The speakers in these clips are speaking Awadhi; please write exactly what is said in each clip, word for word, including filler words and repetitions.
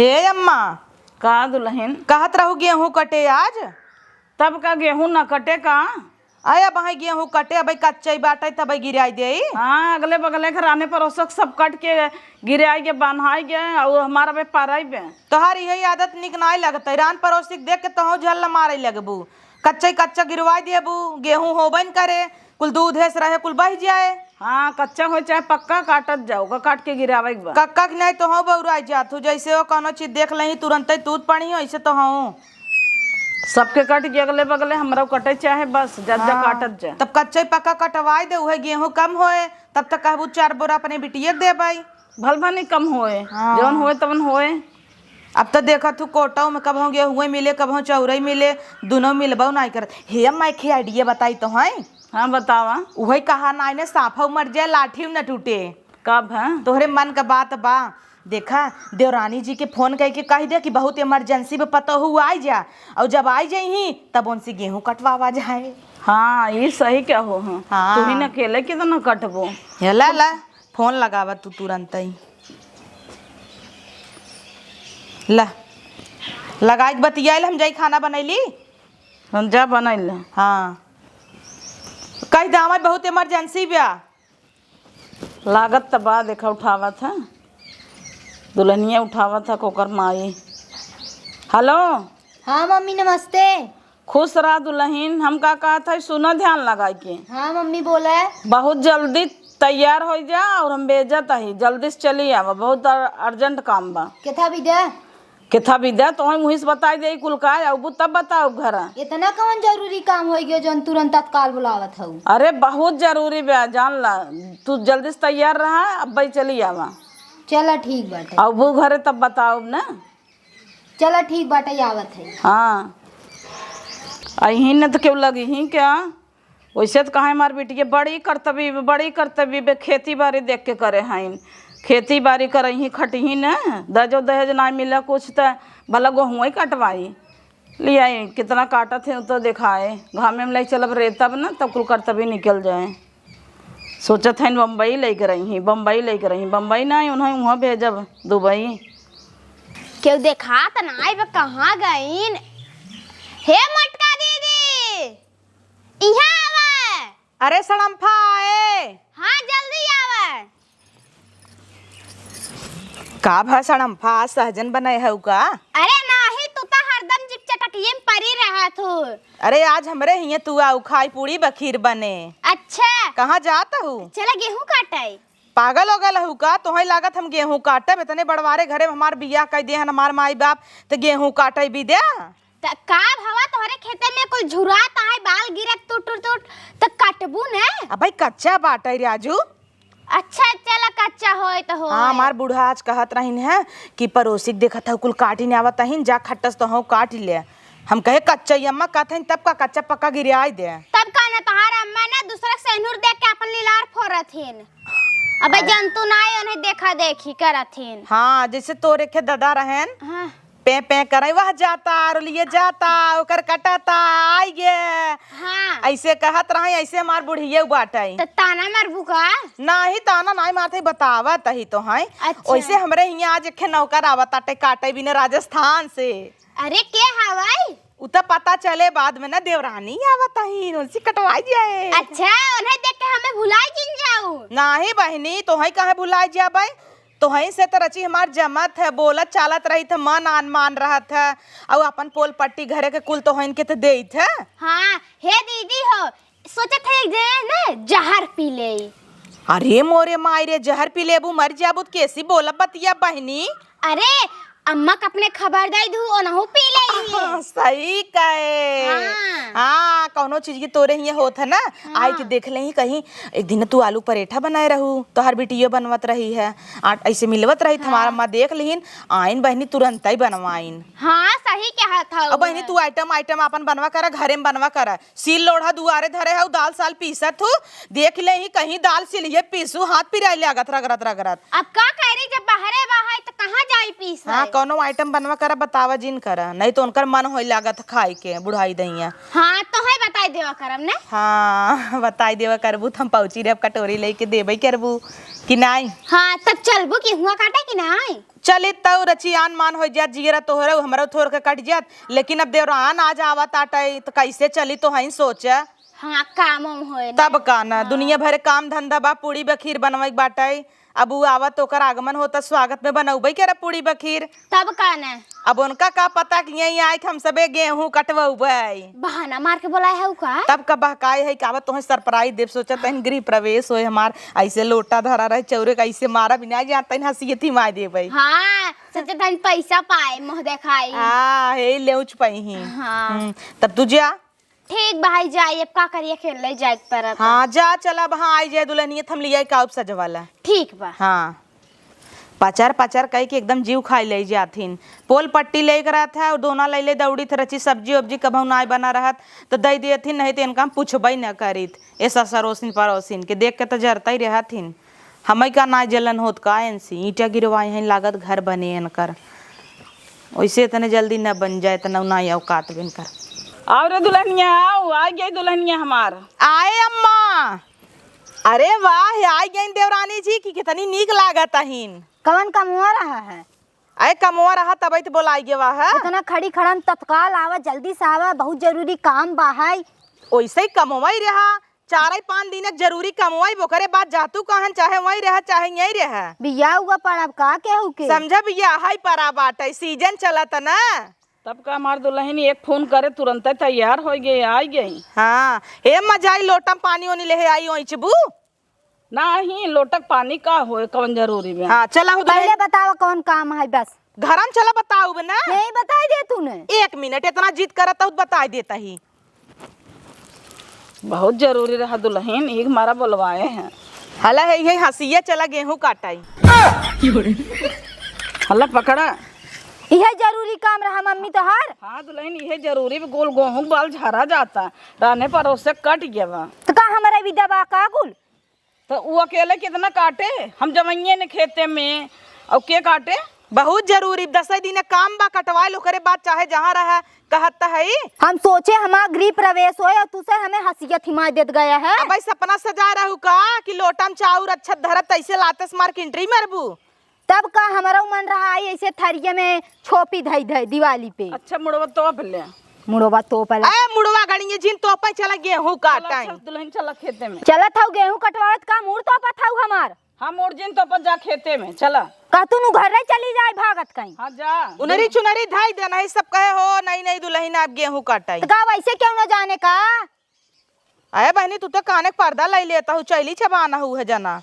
ए अम्मा, का दुलहिन? कहत रहू गेहूं कटे आज? तब का गेहूं न कटे का? अरे अब है गेहूं कटे, अबे कच्चे बाटे, तबे गिराई देई। हाँ, अगले बगले के राने परोसक सब कट के गिराई गे, बन्हाई गे, और हमारा बे पाराई बे। तोहार इहे आदत निक नाई लगतै, रान परोसी के देख के तोहू झल्ला मारे लगबू। कच्चे कच्चा गिरवाई देबू, गेहूं होबे न करे, कुल दूधे से रहे, कुल बह जाए। हाँ, कच्चा हो चाहे पक्का, काटत जाओ, ओका काट के गिरावे के बा। कक्का के नहीं तो हो बौराई जात हो, जैसे वो कौनो चीज देख लेही तुरंते तूत पड़ी हो, ऐसे तो हो। सबके कट के अगले बगले, हमरा कटे चाहे बस, जा जा हाँ, काटत जा। तब कच्चे पक्का कटवाई दे, उहे गेहूं कम होए, तब तक कहबू चार बोरा अपने बिटिये के देबै। भल भनी कम होए, हाँ। जौन होए तवन होए। अब तो देखत हूँ कोटौ में कबहूँ गेहूं मिले, कबहूँ चौरई मिले, दुनो मिलबौ नाई करत। हे अम्मा, एक idea बताई तो है। हाँ, बतावा। उहे कहा नाई ने, साफा मर जाए, लाठी न टूटे। कब है? तोहरे मन का बात बा। देखा, देवरानी जी के फोन करके कह दे कि बहुत emergency में पतोहू आई जा, और जब आई जाइही तब उनसे गेहूं कटवावा जाए। हाँ, ये सही कहो, हाँ। हाँ। तू ही न अकेले कितना कटबो। हे ला, ला, फोन लगावा तू तुरंत ही। ला, लगाई के बतियाइल, हम जाई खाना बनैली। हम जा बनैल। हाँ। कह दे, हमार बहुत emergency बा। लागत त बा, देखा उठावत है। दुल्हनिया उठावत है, कोकर माई। हेलो। हाँ मम्मी, नमस्ते। खुश रह दुलहिन, हम का कहत है, सुनो ध्यान लगाई के। हाँ मम्मी, बोला। बहुत जल्दी तैयार होइ जा और हम भेजत ही, जल्दी से चली आवा, बहुत अर-, urgent काम बा। केथा बिदा? केथा बिदा? तोहई मुही से बताई दे कुल का, अउबू तब बताउब घर। इतना कौन जरूरी काम होइ गयो जौन तुरंत तत्काल बुलावत हऊ? अरे बहुत जरूरी बा, जान ला, तू जल्दी से तैयार रहा, अब्बे चली आवा। चला ठीक बाटे। अउबू घरे तब बताउब ना। चला ठीक बाटे, आवत है। हाँ, अही न तो केहू लगी ही क्या? वैसे तो कहा हमार बिटिया बड़ी करतबी, बड़ी करतबी बे, खेती बाड़ी देख के करे हईन, खेती बाड़ी करही, खटही न, दजो दहेज ना मिला कुछ त भला गेहूं कटवाई। लियाई, कितना काटत है तो देखाए, घामे में ले चलब रे तब न, तब कुल करतबी निकल जाए। सोचत हईन बम्बई लेके रही, बम्बई लेके रही, बम्बई ना, उन्हें वहाँ भेजब, दुबई। केहू देखात नाई बा, कहाँ गईन? हे मोटका दीदी, इहाँ आवा। अरे सड़म्फा आए। हाँ, जल्दी आवा। का भा सड़म्फा, आज सहजन बनाए हऊ का? अरे नाही, तू तो हरदम जिक चटकिए में परी रहत हू। अरे आज हमरे हिये तू आऊ, खाई पूड़ी बखीर बने। अच्छा। कहाँ जात हू? चला गेहूं काटे। पागल हो गल हऊ का? तोहई लागत हम गेहूं काटब? इतने बड़वारे घरे में हमार बियाह कई दिहन हमार माई बाप, त गेहूं काटे बिद्या? त का भवा, तोहरे खेते में कुल झुरात है, बाल गिरत टुटुर टुट, त काटबू ने? अबे कच्चा बाटे राजू। अच्छा, चला कच्चा होए त होए। हाँ, हमार बूढ़ा आज कहत रहिन है कि पड़ोसी के देखत हऊ कुल काटी ने आवत हईन, जा खट्टस तोहू काटी ले। हम कहे कच्चा ही अम्मा कहत हईन, तब का कच्चा पक्का गिराई दे। तब का न, तोहार अम्मा ना दूसरा के सेनुर देख के अपन लीलार फोरत हिन। अबे अरे। जंतु ना आए, उन्हें देखा देखी करत हिन। हाँ, जैसे तोरे के दादा रहन, हाँ। पे पे करे, वह जाता, और लिए जाता, ओकर कटाता, आई गे। हाँ। ऐसे कहत रहे, ऐसे हमार बुढ़िया बाटे। त ताना मारबू का? नाही, ताना नाही मारत ही, बतावत ही तो है। अच्छा। वैसे हमरे हियाँ आज एक ठे नौकर आवत आटे काटे बिने राजस्थान से। अरे, के हवाई? उ त पता चले बाद में ना, देवरानी आवत ही, उनसे कटवाई जाए। अच्छा, उन्हें देख के हमें भुलाई जिन जाऊ। नाही बहिनी, तोहई काहे भुलाई जाबे? तोहई से त रची हमार जमत है, बोलत चालत रहित है, मन आन मान रहत है, अउ अपन पोल पट्टी घरे के कुल तोहइन के त देइत है। हाँ, हे दीदी हो, सोचत है एक जने ने जहर पी ले। अरे मोरे माई रे, जहर पी लेबू, मर जाबू त कैसी बोलब बतिया बहिनी? अरे, अम्मा के अपने खबर दे दू, ओनहु पी ले। हाँ, सही कहे। हाँ। हाँ, कौनो चीज की तोरे हिये होत है ना, हाँ। आई के देख लेही कहीं। एक दिन तू आलू परेठा बनाए रहू, तोहर बिटियो बनवत रही है, आ, ऐसे मिलवत रही, हाँ। हमार अम्मा देख लिहिन, आइन बहिनी तुरंत ही बनवाइन। हाँ, सही कहत हऊ। अब बहिनी तू item, item आपन बनवा करा, घरे में बनवा करा। सील लोढ़ा दुआरे धरे हऊ, दाल साल पीसत हू, देख लेही कहीं दाल सिलिए पीसू, हाथ पिराए लागत रगरत रगरत। अब का करी, जब बाहरे बा है त कहाँ जाई पीसे? हाँ, कौनो item बनवा करा, बतावा जिन करा, नहीं तो उनकर मन होई लागत खाए के, बुढ़ाई दइया। हाँ, तो है बताई देवा करब ने। हाँ, बताई देवा करबू, त हम पहुँची रहब, कटोरी लेके देबे करबू कि नाई? हाँ, तब चलबू कि हुआ काटे कि नाई? चली तौ रचियान मान हो जात, जियरा तोहरे हमरो थोर के कट जात, लेकिन अब देवरान आज आवत आटे, त कैसे चली तो हईन सोच। हाँ, काम उम होए ना। तब का ना, हाँ। दुनिया भर काम धंधा बा, पूड़ी बखीर बनवे के बाटे। अब उ आवत, ओकर आगमन होता, स्वागत में बनौबे करे पूड़ी बखीर। तब का ना। अब उनका का पता कि यहीं आए के हम सबे गेहूं कटवौबे। बहाना मार के बोलाए है उ का? तब का बहकाए है कि आवत तोहे surprise देब, सोचत हन गृह प्रवेश होए हमार, ऐसे लोटा धरा रहे चौरे का, ऐसे मारा बिना जात तन हंसिए थिमाए देबे। हाँ, सोचत हन पैसा पाए, मुंह देखाई। हाँ, हे लेउच पई ही। हाँ। हम्म, तब तू जा। ठीक भाई जाई, अब का करिए, खेल ले जाए के परत। हाँ, जा चल, अब हाँ आई जाए दुल्हनिया, त हम लिया का उप सजवाला। ठीक बा। हाँ, पचर पचर कह के एकदम जीव खाई ले जाथिन। पोल पट्टी लेके रहत है और दोना ले ले दौड़ी थे रची सब्जी उब्जी कभौ नाय बना रहत तो दे देथिन, नहीं तो इनका हम पूछबे न करीत। ए ससरोसिन पड़ोसिन के देख के तो जरता ही रहथिन। हमई का नाय जलन होत का इनसे, ईंटा गिरवाए हैं लागत घर बने इनकर। वैसे इतने जल्दी न बन जाए, इतना नाय औकात बिनकर। आओ रे दुल्हनिया, आओ, आ गई दुल्हनिया हमार। आए अम्मा। अरे वाह, आ गई देवरानी जी की कितनी नीक लागत अहिन। कवन कमवा रहा है? अरे कमवा रहा तबे तो बोलाई गवा है। इतना खड़ी खड़न तत्काल आवा, जल्दी से आवा, बहुत जरूरी काम बा है। ओइसे ही कमवा ही रहा, चार ही पाँच दिन एक जरूरी कमवा ही, ओकरे बाद जातू कहन चाहे वहीं रहा चाहे यहीं रहा। बियाह हुआ पड़ब का केहू के? समझा बियाह है पड़ा बाटे, सीजन चलत ना। तब का हमार दुल्हन एक फोन करे तुरंते तैयार हो गई, आ गई। हाँ, हे मजा आई, लोटम पानी ओनी ले आई ओइचबू। नाही, लोटक पानी का होए, कवन जरूरी बा? हाँ, चला हो दुल्हन। पहले बतावा कौन काम है बस। घरम चला बताउब ना। यही बताई दे तूने। एक मिनट, इतना जिद करत हूँ, बताई देता ही। बहुत जरूरी रहा दुल्हन, एक मारा बोलवाए हैं। हला है, है हंसिया, चला गेहूं काटाई। हला पकड़ा। इहे जरूरी काम रहा मम्मी तोहार। हाँ दुल्हन, इहे जरूरी बा, गोल गेहूं बाल झरा जाता, राने परोसे कट गया बा। तो का हमारा भी दबा का कुल? तो उ अकेले कितना काटे? हम जवइये ने खेते में, और के काटे? बहुत जरूरी, दसई दिन काम बा, कटवाइल, ओकरे बाद चाहे जहाँ रहा, कहत त हई। हम सोचे हमार गृह प्रवेश होए और तुसे हमें हंसिया थिमाई देत गया है। अब भाई सपना सजा रहू का कि लोटा में चाउर अच्छा धरत, तैसे लाते से मार के entry मारबू? तब का हमरो मन रहा आई ऐसे थरिये में छोपी धई धई दिवाली पे। अच्छा, मुड़वा तोप ले। मुड़वा तोप ले। ए, मुड़वा गणिये जिन तोपे चला गेहूं चला, काटाई। अच्छा, दुल्हन चला खेते में। चलत हऊ गेहूं कटवावत का मूड़ तोपत हऊ हमार। हाँ, मूड़ जिन तोपत जा खेते में, चला। कहतू नु घर चली जाए भागत कहीं। हाँ, जा। उनरी चुनरी धाई देना है, सब कहे हो, "नहीं, नहीं, दुल्हन आप गेहूं काटाई।" तो का वैसे क्यों न जाने का? अरे बहनी, तू तो काने के पर्दा लई लेता हूँ, चैली चबाना हूँ है जना।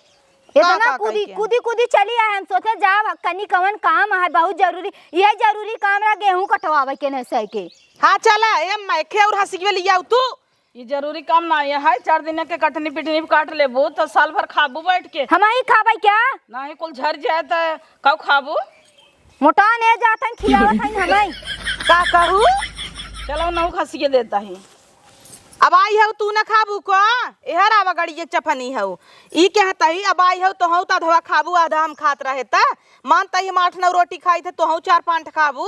इतना का, का कूदी, कई के? कूदी, कूदी चली आए। हम सोचे जाब, कनी कवन काम है, बहुत जरूरी, यह जरूरी काम रहा, गेहूं कटवावे के नहीं सही के। हाँ, चला, ए अम्मा, एखे और हंसी के लिए आऊ तू। ये जरूरी काम ना है, है, चार दिन के कटनी पिटनी काट लेबू, तो साल भर खाबू बैठ के। हम ही खाबे क्या? ना ही कुल झर जाए, तो काऊ खाबू? मोटा ने जात हन, खियावत हन हमें। का कहू? चलो, नहु खसिए देता ही। अब आई हऊ तू न खाबू को? एहर आवा गड़िए चफनी हऊ। ई कहत ही, अब आई हऊ तो हऊ त अधवा खाबू, आधा हम खात रहे त। मान तही हम आठ नौ रोटी खाई थे, तो हऊ चार पाँच खाबू।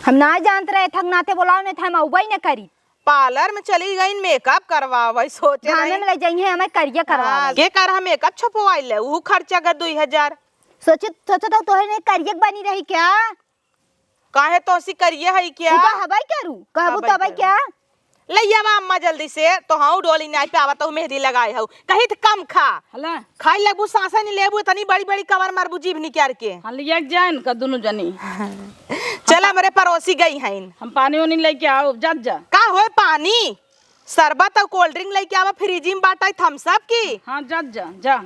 हम ना जानत रहे, थक नाते बोलाओ, नहीं था हम अउबई न करी। पार्लर में चली गई, मेकअप करवावे, सोचे थाने रही। में ले जाइए, हमें करिए करवावे। हाँ, के कर हम मेकअप छपवाई ले, ऊ खर्चा कर दुई हजार। सोचे, सोचे तो तोहरे नहीं करिए के बनी रही क्या? काहे तोसी करिए है क्या? उ तो हवाई करू, कहबू हवाई तबई करू। क्या? ले आवा अम्मा जल्दी से, तो हऊ डोली नाई पे आवत हऊ, मेहंदी लगाए हऊ, कही त कम खा। हला। खाई लेबू, सांसे नहीं लेबू, इतनी बड़ी बड़ी कवर मारबू जीभ निकाल के। हाँ, लिया के जाए इनका दुनू जनी। चल, हमरे पड़ोसी गई हैं। हम पानी उनी लेके आओ, जात जा। का होए पानी? शरबत और कोल्ड ड्रिंक लेके आवा, फ्रिज में बाटा है थम्स अप की। हाँ, जात जा, जा।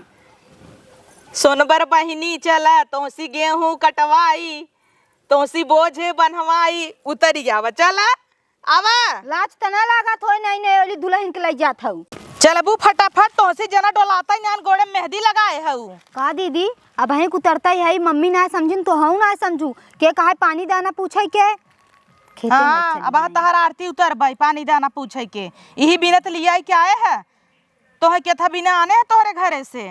सोनबर बहिनी चला, तोसी गेहूं कटवाई, तोसी बोझे बन्हवाई, उतरी आवा, चला, आवा। लाज त ना लागत होई, नहीं, नहीं, ओली दुल्हन के लई जात हऊ। चलबू फटाफट, तोसी जना डोलाता ही नान गोड़े मेहंदी लगाए हऊ। का दीदी, अब हैं उतरता ही है, मम्मी ना समझिन तो हऊ ना समझू, के कहे पानी दाना पूछे के? खेते में हाँ, चल अब रही। तहर आरती उतर बाई, पानी दाना पूछे के। इही बिनत लियाई के आए है, तोहे केथा बिना आने है तोहरे घरे से।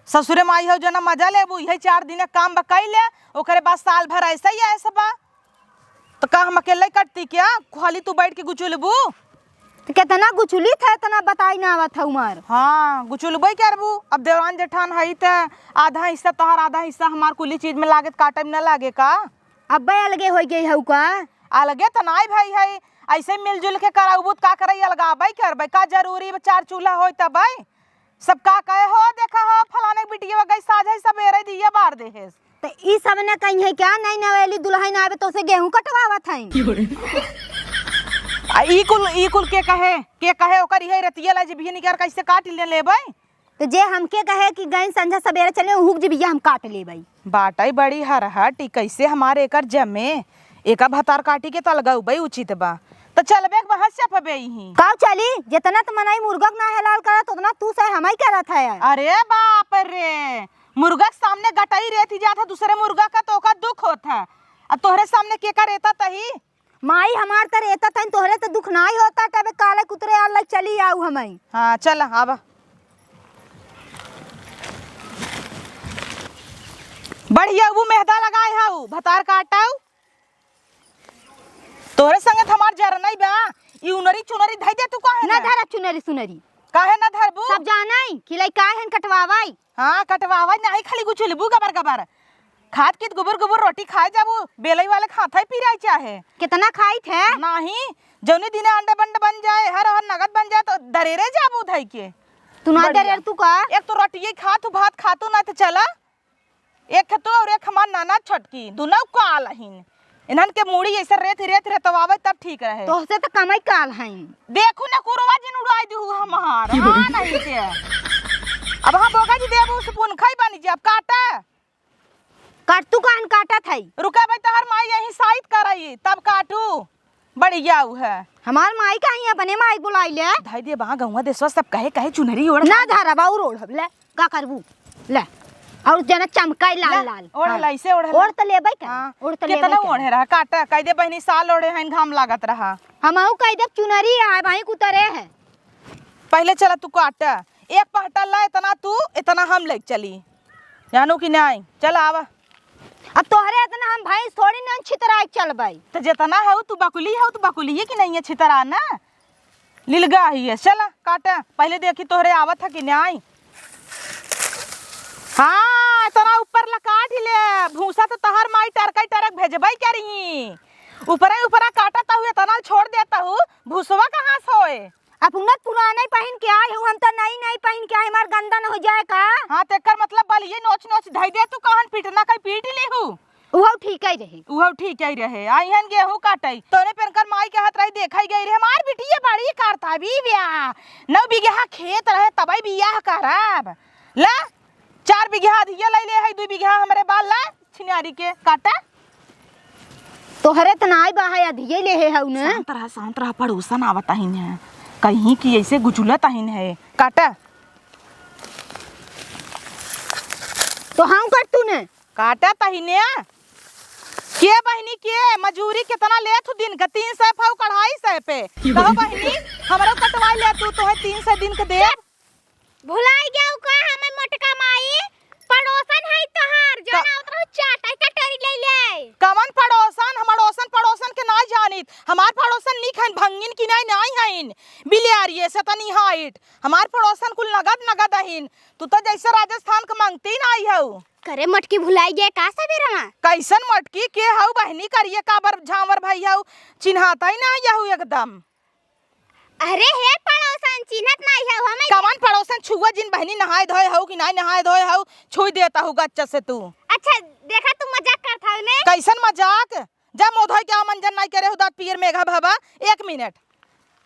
ससुरे माई हो जना मजा लेबू, इहे चार दिन काम बा कई ले, ओकरे बाद साल भर ऐसा ही ऐसा बा। तो का हम अकेले कटती क्या? खाली तू बैठ के गुचुलबू? तो कितना गुचुली था, इतना बताई ना आवत है उमर। हाँ, गुचुलबे करबू। अब देवरान जेठान हई त आधा हिस्सा तोहार, आधा हिस्सा हमार, कुली चीज में लागत काटे में न लागे का? अब्बे अलगे हो गई हऊ का? अलगे त नाई भाई है, ऐसे मिलजुल के कराउबू त का करई, अलगाबे करबे का? जरूरी बा चार चूल्हा होई तबे? सब का कहे हो, देखा हो, फलाने के बिटिया गई साझे सबेरे दिया बार देहेस। त ई सब न कहीं है क्या? नहीं नवेली दुल्हन आवे तो से गेहूं कटवावत हैं। आ ई कुल, ई कुल के कहे, के कहे ओकर इहे रतिया ला जिभिया निकार कैसे काट ले लेबै? तो जे हमके कहे कि गैन संझा सबेरे चले, उहुक जिभिया हम काट लेबै। बाटई बड़ी हरहट, ई कैसे हमारे एकर जमे? एका भतार काटी के तलगउबै उचित बा। त चलबे के बहस चपबे ही। का चली? जितना त मनई मुर्गा के ना हलाल करत, उतना तू से हमई करत है। अरे बाप रे, मुर्गा के सामने गटई रेत ही जात है दूसरे मुर्गा का, तो ओका दुख होत है। अब तोहरे सामने के का रेता तही? माई हमार त रेता तही, तोहरे त दुख नाई होता, तबे काले कुतरे आल चली आऊ हमई। हाँ, चल, आवा। बढ़िया, वो मेहदा लगाए हऊ, भतार काटाऊ। तोहरे संगे त हमार जरनई बा। ई उनरी चुनरी धई दे तू काहे ना ना? धरब चुनरी सुनरी। काहे ना धरबू? सब जानई, खिलाई काहे न कटवावई। हाँ, कटवावई नाही, खाली गुचुलबू गबर गबर। खात कित गुबुर गुबुर रोटी खाए जाबू, बेलई वाले खात है पिराई चाहे। कितना खाइत है? नाही, जौनी दिने अंडे बंड बन जाए, हर हर नगद बन जाए, तो दरेरे जाबू धई के। तू ना बढ़िया। दरेर तू का? एक तो रोटिये खा, तू भात खा, तू ना तो चला। एक तू और एक हमार ननद छोटकी, दुनौ काल अहिन। इन्हन के मूड़ी ऐसे रेत रेत रेतवावे तब ठीक रहे। तोहसे त कमाई काल हईन। देखू ना कुरवा जिन उड़ाई दिहू हमार। हाँ, नहीं के। अब हम बोगा जी देबू से पुनखई बनी जी, अब काटा। काट तू कान काटत हई। रुका भाई, तोहर माई यहीं साइत करई, तब काटू। बढ़िया उ है। हमार माई का ही अपने माई बुलाई ले। धई दे बा गौवा देसवा सब कहे, कहे चुनरी ओढ़ ना ले। धरब और ओढ़ब ले, का करबू? ले। और जना चमकाई लाल ले, लाल। ओढ़ हाँ। ले, ऐसे ओढ़ ले। ओढ़ त लेबै का? हाँ। ओढ़ त कितना लेबै का? ओढ़े रहा, काटा, कह दे बहिनी साल ओढ़े हैं, घाम लागत रहा। हमहू कह दे चुनरी है, भाई कुतरे है। पहले चला तू काटा, एक पहटा ला, इतना तू, इतना हम लेके चली, जानू कि नहीं? चल आवा। अब तोहरे इतना हम भैंस थोड़ी ना छितराए के चलबै। तो जितना हऊ तू बकुली हऊ, तू बकुलिए कि नहीं है छितरा ना? लिलगा ही है। चला काटा, पहले देखी तोहरे आवत है कि नहीं। हाँ, इतना ऊपर ला काट ही ले, भूसा तो तहर माई टरकई टरक भेजबै करिही। ऊपरे ऊपरा काटत हऊ, इतना छोड़ देत हऊ, भूसवा कहाँ से होए? अपना पुराने पहिन के आए हऊ, हम त नई नई पहिन के आए, हमार गंदा न हो जाए का? हाँ, तेकर मतलब बलिए नोच नोच धई दे, तू कहन पीटना कहीं पीट लेहू। उहो ठीक ही रहे। उहो ठीक ही रहे। आइहन गेहूं काटई। तोरे पेनकर माई के हाथ रही, देखई गई रहे, हमार बिटिया बड़ी करता भी ब्याह। नौ बीघा खेत रहे, तबई बियाह करब। ला, चार बीघा अधिया लई ले है, दुई बीघा हमरे बाल ला, छिनारी के काटा। तोहरे त नाई बा है, अधिये ले है हऊ न। शांत रहा, शांत रहा, पड़ोसन आवत आहिन है। कहीं कि ऐसे गुचुलत आहिन है। काटा। तो हम कर तू ने। काटा तहिने। के बहिनी के मजूरी कितना लेत हू दिन का? तीन सौ पाव कढ़ाई सौ पे। कहो बहिनी, हमरो कटवाई ले तू, तोहे तीन सौ दिन के देब। भुलाई गयो का हमें मोटका माई? पड़ोसन है तोहार, जो क- ना उतरो चाट, ऐसा टोरी ले ले। कवन पड़ोसन? हम अड़ोसन पड़ोसन के नाई जानित। हमार पड़ोसन निक हन, भंगिन की नाई, नाई हइन। बिलियारिये से तनी हाइट। हमार पड़ोसन कुल नगद नगद अहिन। तू तो जैसे राजस्थान के मांगती नाई हऊ। करे मटकी भुलाई गए का सबेरा मा? कैसन मटकी के हऊ बहिनी करिए काबर झांवर भई हऊ? चिन्हाता ही ना यहू एकदम। अरे हे पड़ोसन, चिन्हत नाई हऊ हमें। कवन पड़ोसन छुआ जिन बहिनी, नहाए धोए हऊ कि नाई नहाए धोए हऊ, छुई देता हूँ गच्चा से तू। अच्छा, देखा तू मजाक करत हऊ ने। कैसन मजाक? जा मुँह धोए के आ, मंजन नाई करे हऊ, दाँत पियर मेघा भवा। एक मिनट।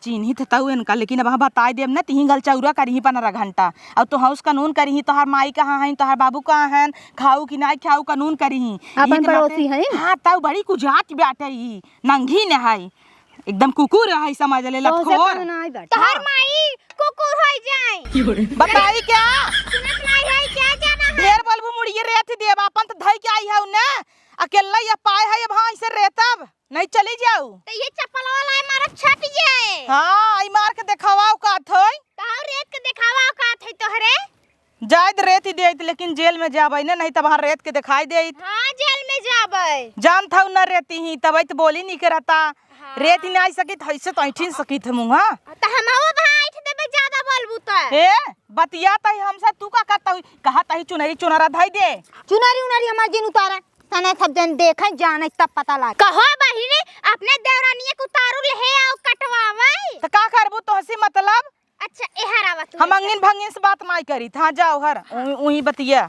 चिन्हित तऊ इनका, लेकिन अब हम बताई देब न, तिही गल चौरा करिही पन्द्रह घंटा। और तो हौस कानून करिही, तोहार माई कहाँ हैं, तोहार बाबू कहाँ हैं, खाऊ कि नाई खाऊ कानून करिही। अपन ई के नाते पड़ोसी हैं? हाँ, तऊ बड़ी कुजात बाटे ई, नंगी न है। एकदम कुकुर है, समझ ले, तो उसे लतखोर। कौन आई बैठा? तोहर माई कुकुर होई जाए। बताई क्या? सुनत नहीं है, क्या जाना है? ढेर बोलबू, मुड़िए रेत देब, आपन त धई के आई हऊ ना, अकेला ये पाए है, अब हाँ, इसे रेतब, नहीं चली जाऊ। तो ये चप्पल वाला है, मारा छट जाए। हाँ, ई मार के देखावा, औकात होई। तो रेत के देखावा, औकात है तोहरे। जाइत रेत ही देइत, लेकिन जेल में जाबै ने, नहीं तब हर रेत के दिखाई देइत। हाँ, जेल में जाबै। है। जानत हऊ न रेती ही, तबई त बोली निकरता। हाँ। रेती ना आई सकित, हइसे त ऐठी न सकित है मुँह। त हमहू भाई ऐठ देबे, ज्यादा बोलबू त। हे, बतिया तही हमसे, तू का करत हऊ? कहा तही चुनरी चुनरा धई दे। चुनरी उनरी हमार जिन उतारा। तने सब जन देखे जाने तब पता लागे। कहो बहिनी, अपने देवरानिया के उतारू ले हे आओ कटवावे। त का करबू तोहसी मतलब? अच्छा, एहर आवा तू हम ऐसे। अंगिन भंगिन से बात नाई करी। हाँ, जाओ हर, उ-, उही बतिया।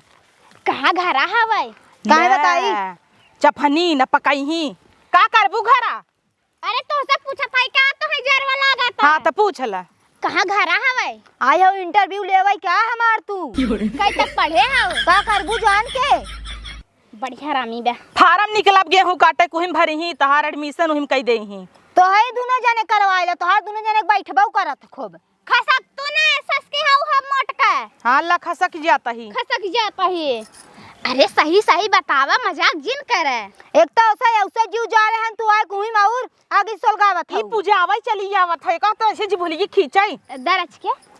कहाँ घरा हवै? काहे ले, बताई? चफनी न पकइही। का करबू घरा? अरे तोहसे पूछत हई का, तोहई जरवा लागत हाँ, है। त पूछ ला। कहाँ घरा हवै? आए हो interview लेवै का हमार तू? कई तक पढ़े हौ? का करबू जान के? बढ़िया हरामी बा। फारम निकलब गेहूँ काटे, कुहिम भरिही, तहार admission उहिम कई देही। तोहई दुनो जने करवाए ला, तोहार दुनो जने के बैठबऊ करत खूब। खसक तू ना, सस के हऊ हम मोटका। हाँ, ला खसक जाता ही। खसक जाता ही। अरे सही सही बतावा, मजाक जिन करे। एक तो औसे, औसे जीव जा रहे हैं, तू आए कुहिम और आगे सोलगावत ई हऊ। पूजा आवै चली आवत है, का तो ऐसे जी भुलिए खींचाई। दरज के?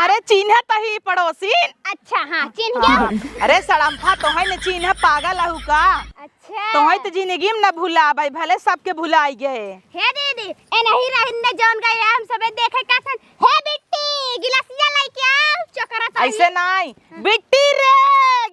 अरे चिन्हत ही पड़ोसिन। अच्छा, हाँ, चिन्ह गया। अरे सड़म्फा तोहई न चिन्ह, पागल अहू का? अच्छा। तोहई त जिंदगी में न भुलाबै, भले सबके भुलाई गए। हे दीदी, ए नहीं रहन ने जौन गए हम सबे देखे का सन। हे बिट्टी, गिलासिया लेके आओ, चोकरा ताई। ऐसे नाई, बिट्टी रे,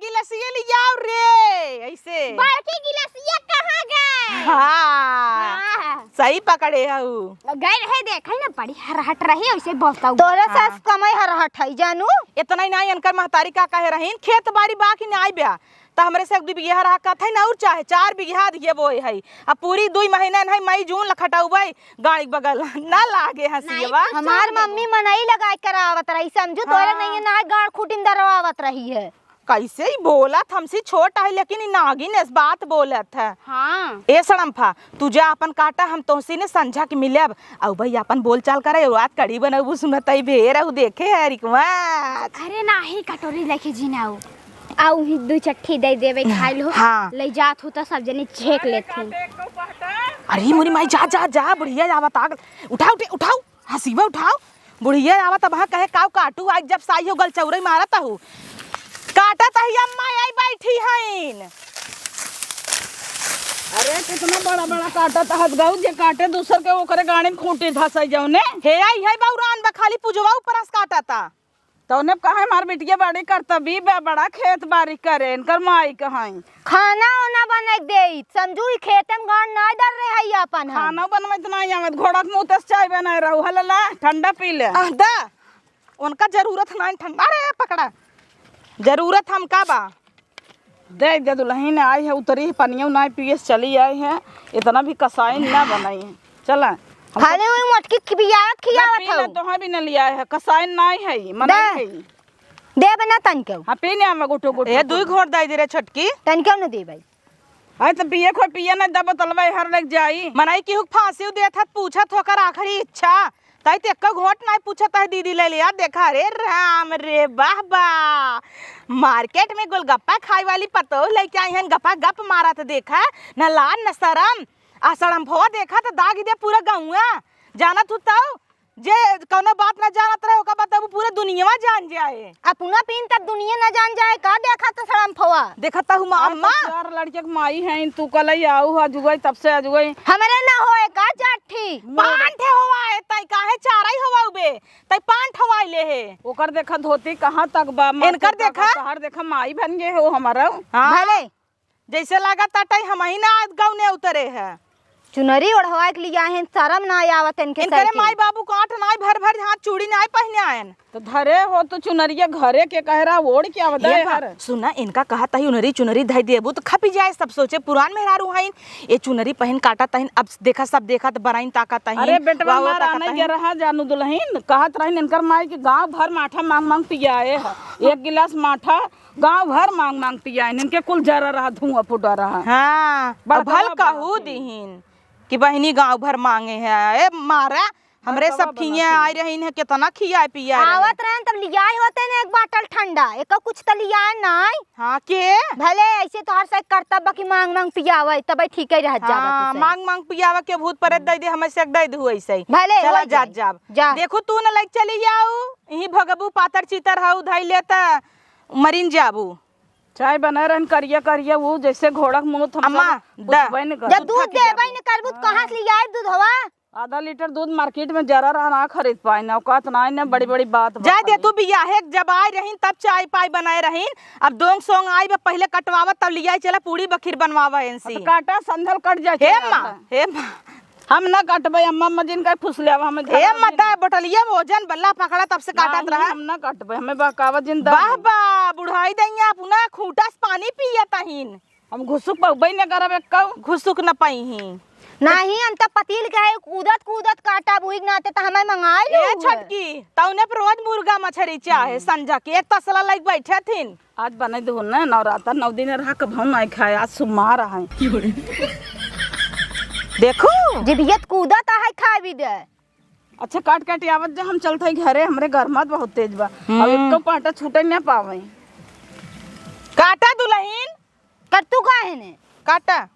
गिलासिया ले आओ रे, ऐसे। बड़की गिलासिया कहाँ गए? हाँ, हाँ। सही पकड़े हऊ। गए रहे, देखे ना, बड़ी हरहट रही, ऐसे बोलता हूँ। तोरे हाँ। सास कमाई हरहट है, जानू। इतना ही नाई, इनकर महतारी का कहे रहीन, खेत बारी बा कि नाई ब्या, त हमरे से एक दुई बिगहा रहा कहत है ना, और चाहे चार बिगहा दिए बोए है। अब पूरी दुई महीना है, मई जून लखटउबै गाड़ी बगल ना लागे हंसियवा। हमार मम्मी मनई लगाए करावत रही, समझू तोरे हाँ। नहीं ना गाड़ खूटी में दरवावत रही है। कैसे ही बोलत, हमसे छोट है लेकिन ई नागिन एस बात बोलत है। हाँ। ए सड़म्फा, तू जा अपन काटा, हम तोहसे ने संझा के मिलब। अउ भाई अपन बोल चाल करे, रात कढ़ी बनबू सुनत है भेर, अउ देखे है रिकवात। अरे नाही, कटोरी लेके जिन आऊ। आऊ ही दू चट्ठी दे देबे, खाई लो। हाँ। ले जात हो त सब जने छेक लेथिन। अरे मोरी माई, जा, जा, जा, बुढ़िया आवत आग। उठाओ, उठे, उठाओ, हसीबा उठाओ। बुढ़िया आवत अब हाँ कहे काऊ काटू, आज जब साई हो गल चौरई मारत हूँ। काटत ही अम्मा आई बैठी हईन। अरे कितना बड़ा बड़ा काटत हस गऊ, जे काटे दूसर के ओकरे गाड़ी में खूंटी धसई जाऊ ने। हे आई है बौरान बा, खाली पुजवा ऊपर हस काटता। तौने कहे हमार बिटिया बड़ी करतबी बा, बड़ा खेत बारी करे, इनकर माई कहाई। खाना ओना बने देइत, समझू, ई खेते में गाड़ नाई दर रहे है अपन हम। खाना बनवत नाई आवत, घोड़क मुँह तस चाय बनाए रहू, हलला, ठंडा पी ले। आह, दा, उनका जरूरत नाई ठंडा, अरे पकड़ा, जरूरत हमका बा। देख दे दुलहिन आई है, उतरी है, पनिया नाई पिए से चली आई है, इतना भी कसाइन ना बनाई है। चला, हम खाली वही मोटकी खियावत ना खियावत पी ले, हऊ। तोहा भी न लिया है, कसाइन नाई है, मनाई दे। है। देब ना तनिको। हाँ, पी ने आवा गुटो गुटो ए, दुई कुल। घोंट दाई दे रे छोटकी। तनिको न देबै। अरे त पिए खो पिए ना, दब तलवा हर लग जाई। मनई केहू के फांसी देत हत, पूछत होकर आखिरी इच्छा। तई ते एक्को घोंट नाई पूछत है, दीदी ले लिया। देखा रे राम रे बाबा, मार्केट में गोलगप्पा खाए वाली पतोह लेके आई हन, गपा गप मारत देखा, न लाज न शरम। आ सड़म्फवा देखा त दाग दे पूरा गौआ। जानत हू तऊ, जे कौनो बात ना जानत रहे, ओका बात अब पूरा दुनियावा जान जाए। अपना पीन तब दुनिया ना जान जाए, का देखा त सड़म्फवा? देखत हू मा-, अरे, अम्मा। तो चार लड़के के माई हैं, तू कलई आऊ, अजुगई, तब से अजुगई। हमरे ना होए का जाठी? पान ठे होवा है, तई काहे चारई होवा उबे? तई पान ठवाई ले है। ओकर देखा धोती कहाँ तक बा, मर इनकर के देखा? तहर देखा माई बन गए हो हमारा। हाँ। भले। जैसे लागत ताटे हमही ना आज गौने उतरे है। चुनरी ओढ़वा के लिया है, शरम ना आवत इनके इनकरे सर के। माई बाबू काट नाई भर भर हाथ चूड़ी नाई पहने आयन। तो धरे हो तो चुनरिया घरे के कह रहा, ओढ़ के आवत हे है बा, हर। सुना, इनका कहा तही उनरी चुनरी धई देबू तो खपी जाए, सब सोचे पुरान मेहरारू हईन। ये चुनरी पहन काटा तहिन, अब देखा सब देखा तो बराइन ताका तहिन, अरे बेटवा वाह, वाह, मारा ताका नहीं तहिन। गे रहा जानू दुलहिन, कहत रहिन इनकर माई के गाँव भर माठा मांग मांग पियाए है। एक गिलास माठा गाँव भर मांग मांग पियाइन, इनके कुल जरा रहा, धुआं फुटा रहा। हाँ, बड़का अब भल बाबा कहू के। दिहिन कि बहिनी गाँव भर मांगे है। ए मारा, हमरे बड़का सब बाबा खिया ना आई रहिन है, कितना खियाए पियाए रहे। आवत रहन तब लियाए होते ने एक बाटल ठंडा, एको कुछ त लियाए नाई। हाँ, के? भले ऐसे तोहर से करतब बा कि मांग मांग पियावे, तबे ठीके रह जावा हाँ, तू से। मांग मांग पियावा के भूत प्रेत दे दे, हमें से दे दू ऐसे ही। भले, चला होई जात जाई। जाब। जा। देखू तू न लइके चली जाऊ, यहीं भगबू पातर चीतर हऊ धई ले त मरिन जाबू। चाय बनाए रहन करिया करिया, वो जैसे घोड़ा के मुँह, हम अम्मा, सब द। पूछबे न कर। जब दूध देबे न करबू, त कहाँ से लियाई दूधवा? आधा लीटर दूध मार्केट में जरा रहा ना खरीद पाई ना, औकात ना, ना बड़ी बड़ी बात जाए दे। तू बियाहे के जब आए रहीन तब चाय पाय बनाए रहीन, अब दोंग सोंग आई बा, पहिले कटवावत तब लियाई चला पूड़ी बखीर बनवावा इनसे। तो काटा संधल कट जाए हे चला माँ, जाता। हे माँ। हम ना कटबे अम्मा, अम्मा जिन का फुसले अब हमें ए धरा मत दिन। बोटलिया भोजन बल्ला पकड़ा तब से काटत नहीं, रहा। हम ना कटबे, हमें बहकावा जिन दे वाह दे। बा, बुढ़ाई दैया अपना खूंटा से पानी पियत अहिन। हम घुसुक पउबे न करब एक्कउ। घुसुक न पइही। नाही, हम त पतील के है, कूदत कूदत काटब, उही के नाते त हमें मंगाई ए लू। छोटकी, तउने पर रोज मुर्गा मछरी चाहे, हम्म। संझा के एक तसला लइके बैठे थिन। आज बने दो न, नवरात्र नौ दिन रहा, कबहू नाई खाए, आज सुमार है। देखू। जिभियत कूदत है, खाए भी दे। अच्छा, काट काट आवत जा, हम चलत हई घरे, हमरे गरमात बहुत तेज बा। हम्म। अब एक्को पाटा छूटे न पावे। काटा दुलहिन। कर तू काहे ने? काटा।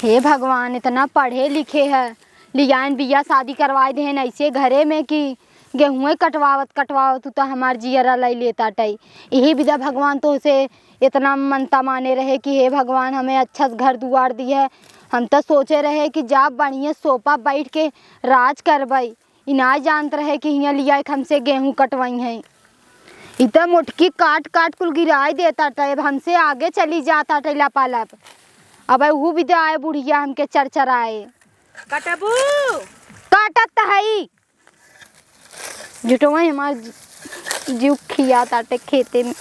हे भगवान, इतना पढ़े लिखे है, लियाइन बियाह शादी करवाए देहेन ऐसे घरे में कि गेहुए कटवावत कटवावत तू तो हमार जियरा लइ लेत आटइ। इही बिदा भगवान तोहसे इतना मनता माने रहे कि हे भगवान, हमें अच्छा से घर दुआर दिहे। हम तो सोचे रहे कि जा बढ़िया सोफा बैठ के राज करबइ। ई नाय जानत रहे कि हियाँ लियाइके हमसे गेहूँ कटवइहैं। ई त मोटकी काट काट कुल गिराइ देत आटइ, अब हमसे आगे चली जात आटइ लपालप। अब उहू बिदा आए बुढ़िया हमके चरचराए। कटबू? काटत त हई। झुटवा हमार जि-, जीव खियात आटे खेते में।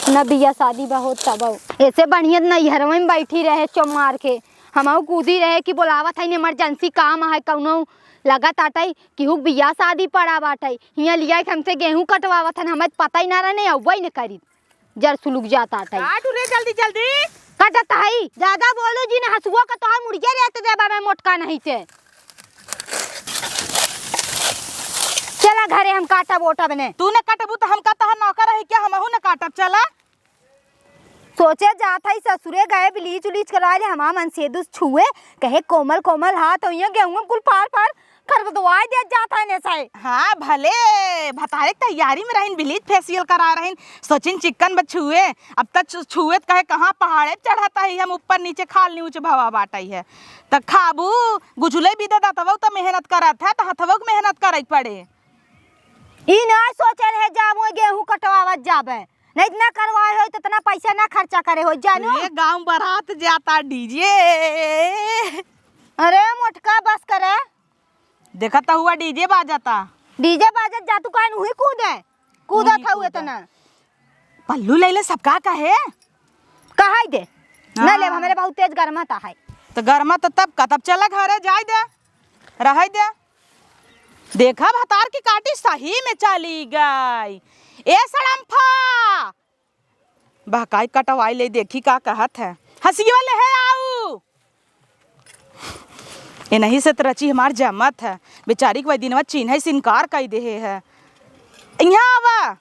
न बियाह शादी बा होत तबउ। एसे बढ़िया त नइहरवे में बैठी रहे चोमार के। हमहू कूदी रहे कि बोलावत हइन, emergency काम है कउनो, लगत आटइ केहू के बियाह शादी पड़ा बाटइ, हियाँ लियाइके हमसे गेहूँ कटवावत हइन, हमें त पता ही ना रहे, अउबइ न करी, जर सुलुक जात आटइ। काट रे जल्दी जल्दी। कटत हई, ज्यादा बोलू जिन, हँसुआ के तोहार मुड़िया रेत देबा मैं मोटका नहीं ते। चला घरे, हम काटब ओटब ने। तू न कटबू त हम का तोहार नौकर रही क्या? हमहू न काटब, चला। सोचे जात हई ससुरे गए bleach उलीच करवाए ले, हमार मन से दुस छुए, कहे कोमल कोमल हाथ, अउ इहाँ गेहूँ कुल फार फार खरबदवाए देत जात है ने से। हाँ, भले भतारे के तैयारी में रहिन, bleach facial करा रहिन, सोचिन चिक्कन बा छुए, अब त छु-, छुए त कहे कहाँ पहाड़े पे चढ़त है, हम ऊपर नीचे खाल नीचे भवा बाटइ है, त खाबू गुजुले भी दे दतवो त मेहनत करत है, त हथवो के मेहनत करइ पड़े। ई ना सोचे रहे जाबो गेहूँ कटवावत जाबे, नहीं इतना करवाए होई त इतना पैसा ना खर्चा करे होई, जानू। ये गाँव बारात जाता DJ। अरे मोटका बस करे। देखत त हुआ DJ बाजता। DJ बाजत जा तू काहे उही कूदे? कूदत उही हऊ कूदे। इतना। पल्लू लइले सबका कहे? कहइ दे। ना हाँ। लेब, हमरे बहुत तेज गरमात है। त गरमात तब का, तब चला घरे जाए दे। रहइ दे। देखा भतार की काटी सही में चली गई। ए सड़म्फा, बहकाई कटवाई ले देखी का कहत है। हँसिया ले है आऊ। एनही से त रची हमार जमत है। बेचारी के वही दिनवा चिन्हइ से इनकार कइ देहे है। इहाँ आवा।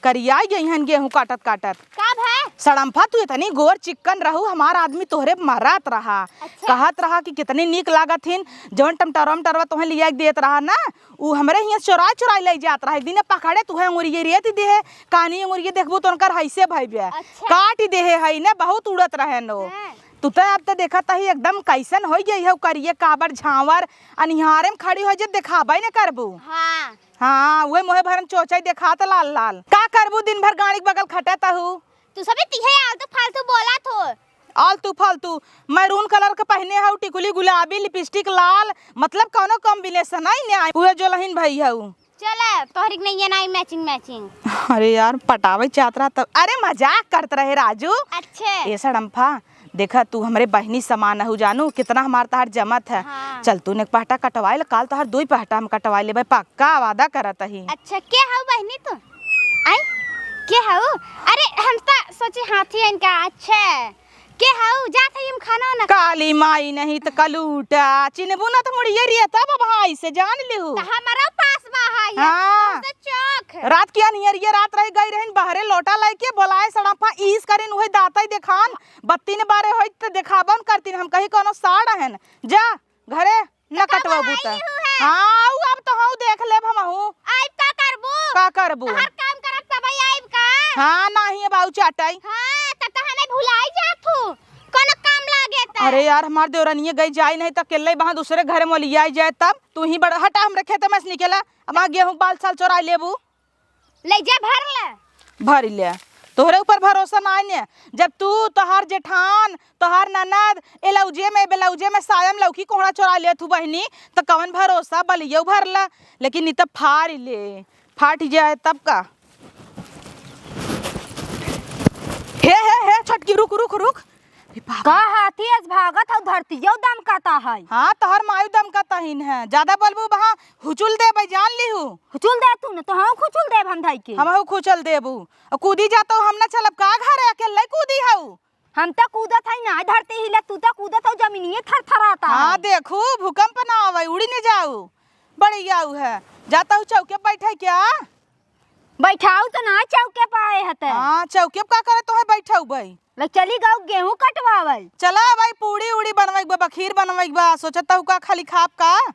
करियाइ गइहन गेहूँ काटत काटत। का भय? सड़म्फा, तू इतनी गोर चिक्कन रहू, हमार आदमी तोहरे मरत रहा। अच्छा। कहत रहा कि कितनी नीक लागत हिन, जवन टमटरवा मटरवा तोहे लिया के देत रहा ना, उ हमरे हियाँ चोराइ चोराइ लइ जात रहा। एक दिन पकड़े तुहे अंगुरिये रेत देहे, कानी अंगुरिये देखबू त उनकर हइसे भइबे। अच्छा। काट देहे हई ने, बहुत उड़त रहेन ओ। हाँ। तू त अब त देखत ही एकदम कइसन होइ गई हउ करिये काबर झाँवर, अनिहारे में खड़ी होइ जे देखाबइ न करबू। हाँ। हाँ, उहे मोहे भरन चोचइ देखात लाल लाल। का करबू दिन भर गाड़ी के बगल खटत हऊ? तू सबे तिहे आलतू फालतू बोलत हो। आलतू फालतू, maroon colour के पहिने हऊ, टिकुली गुलाबी, lipstick लाल, मतलब कउनो combination ही नाहीं। उहे जोलहिन भई हऊ। चला, तोहरी के नइया नाहीं matching matching। अरे यार, पटावइ चाहत रहा तब। अरे मजाक करत रहे राजू। अच्छे। ए सड़म्फा, देखा, तू हमरे बहिनी समान हऊ जानू, कितना हमार तहार जमत है। हाँ। चल, तू ने पहटा कटवाए ले, काल तहार दुई पहटा हम कटवाए लेबे, पक्का वादा करत ही। अच्छा, के हऊ बहिनी तू? आई, के हऊ? अरे, हम त सोची हाथी इनका, अच्छा, के हऊ? जात ही हम खाना ना। काली माई नहीं त कलूटा, चिन्हबू ना त मुड़िये रिया तब भाई से जान लिहू। त हमारा पास बा है, हाँ। तुमसे चौक। रात के अनियरिये रात रह गई रहिन, बहरे लोटा लइके बोलाए सड़म्फा ईस करिन, उहे दातई देखान, बत्ती न बारे होइत त देखाबो न करतिन, हम कहीं कउनो साड़ अहन। जा घरे, न त का कटवाबू बनाई त। हू है? हाँ, आऊ अब तो हऊ देख लेब हमहू। आइब का करबू? करबू? का करबू? तोहार काम करब तबई आइब का? हाँ, नाही अब आऊ चाटई। हाँ, त, त हमें भुलाई जात हू। कोनो काम लागे त। अरे यार, हमार देवरनिया गई जाई नहीं त अकेले वहाँ दूसरे घर में लियाई जाए तब। तू ही बड़, हटा हमरे खेते में से निकला। अब आ गेहूँ बाल साल चोराई लेबू। ले जा भर ले। भर ले। तोहरे ऊपर भरोसा ना ने। जब तू, तोहार जेठान, तोहार ननद, एलौजे में, बेलौजे में सायम लौकी कोहड़ा चोरा लेत हू बहिनी, त कवन भरोसा बलियौ भर ले। लेकिन इ त फाड़ ले। फाट जाए तब का। हे, हे, हे, छोटकी, रुक, रुक, रुक। अरे बाप रे। का हाथी अस भागत हौ, धरतियौ दमकता है। हाँ, तोहर मायू दमकता हीन है। ज्यादा बोलबू बहा, हुचुल देबै, जान लिहू। हुचुल दे तू न, तो हम खुचुल देब हम धई के। हमहू खुचल देबू। अ कूदी जातौ, हम न चलब का घरे, अकेले कूदी हऊ। हम त कूदत हई ना, धरती हिले, तू त कूदत हौ, जमीनिये थरथराता हाँ, है। देखू, भूकंप ना आवै, उड़ी न जाऊ। बड़ी आऊ है। जाता हूँ चौके बैठे क्या? बैठाऊ त ना चौके पे आए हते। हाँ, चौके पे का करे तोहे बैठाऊ भाई? ले चली गऊ गेहूं कटवावल। चला भाई, पूड़ी उड़ी बनवाई बा, खीर बनवाई बा, सोचत हूँ का खाली खाब का?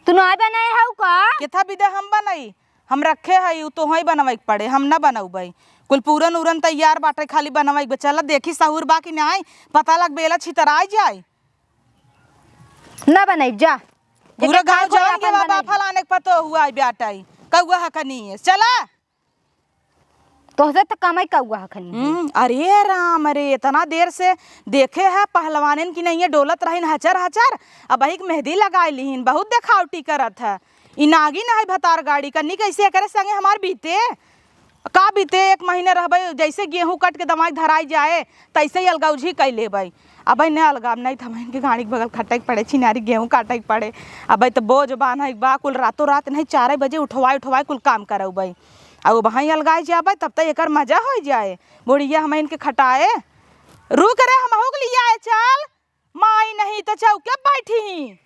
तू ना बनाए हऊ का? केथा बिदे हम बनाई? हम रखे हई, उ तोहई बनवाई के पड़े, हम ना बनौबै। कुल पूरन उरन तैयार बाटे, खाली बनवाई के बा। चला देखी सहूर बा कि नाई, पता लग बेला छितराई जाए। ना बनाई जा। पूरा जेके खाए गाँव के होई जान के अपन बा, बनाई। फलाने के पतो हुआ है बेटा ई, कौआ है कनी है। चला। तोहसे त कमाई कौआ हखनी है। हम्म, अरे राम रे, इतना देर से देखे है पहलवानन की नहीं है, डोलत रहिन हचर हचर, अब एक मेहंदी लगाए लिहिन, बहुत देखावटी करत है। ई नागिन है भतार गाड़ी कन्नी, कैसे एकरे संगे हमार बीते? का बीते, एक महीने रहबे, जैसे गेहूं कट के दवाई धराई जाए, तैसे ही अलगौझी कई लेबै। अबै न अलगाम नहीं, त हमहिन के गाड़ी के बगल खटै के पड़े, छिनारी गेहूं काटै के पड़े। अबै त बोझ बान्है के बा, कुल रातों रात नहीं, चार बजे उठवाए उठवाए कुल काम करौबै। आ वो वहीं अलगाए जाबै, तब तक एकर मजा हो जाए। बुढ़िया हमहिन के खटाए, रुक रे, हमहू के लियाए चल। माई नहीं त चौके बैठी ही।